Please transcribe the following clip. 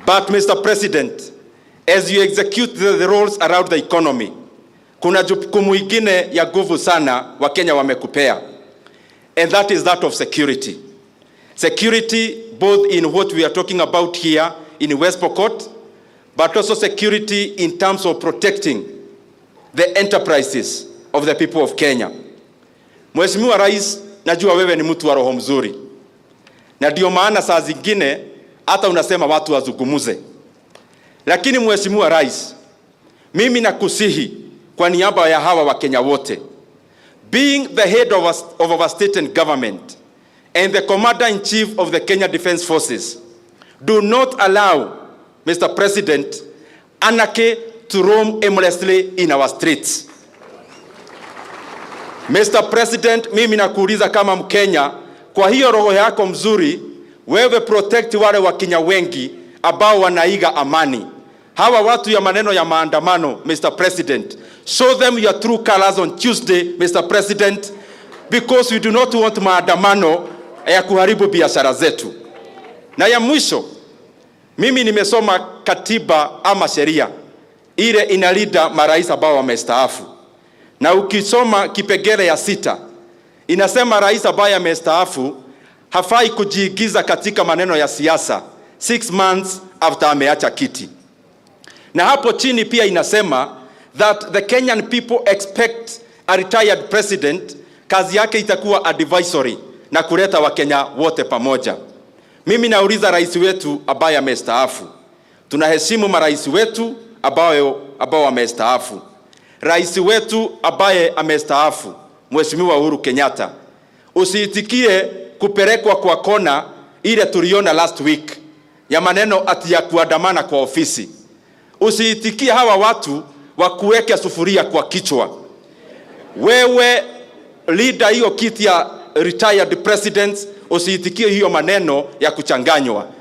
But Mr. President, as you execute the roles around the economy, kuna jukumu ingine ya nguvu sana Wakenya wamekupea, and that is that of security. Security both in what we are talking about here in West Pokot, but also security in terms of protecting the enterprises of the people of Kenya. Mheshimiwa Rais, najua wewe ni mtu wa roho mzuri, na ndio maana saa zingine hata unasema watu wazungumuze, lakini Mheshimiwa Rais, mimi nakusihi kwa niaba ya hawa Wakenya wote, being the head of our state and government and the commander in chief of the Kenya Defence Forces, do not allow, Mr. President, anarchy to roam aimlessly in our streets. Mr. President, mimi nakuuliza kama Mkenya, kwa hiyo roho yako mzuri, wewe protect wale Wakenya wengi ambao wanaiga amani. Hawa watu ya maneno ya maandamano, Mr. President, show them your true colors on Tuesday, Mr. President, because we do not want maandamano ya kuharibu biashara zetu. Na ya mwisho, mimi nimesoma katiba ama sheria ile inalinda marais ambao wamestaafu, na ukisoma kipengele ya 6 inasema rais ambaye amestaafu hafai kujiingiza katika maneno ya siasa 6 months after ameacha kiti. Na hapo chini pia inasema that the Kenyan people expect a retired president kazi yake itakuwa advisory na kuleta Wakenya wote pamoja. Mimi nauliza rais wetu ambaye amestaafu, tunaheshimu marais wetu ambao wamestaafu. Rais wetu ambaye amestaafu, Mheshimiwa Uhuru Kenyatta, usiitikie kupelekwa kwa kona ile tuliona last week ya maneno ati ya kuandamana kwa ofisi. Usiitikie hawa watu wakuweke sufuria kwa kichwa. Wewe linda hiyo kiti ya retired presidents, usiitikie hiyo maneno ya kuchanganywa.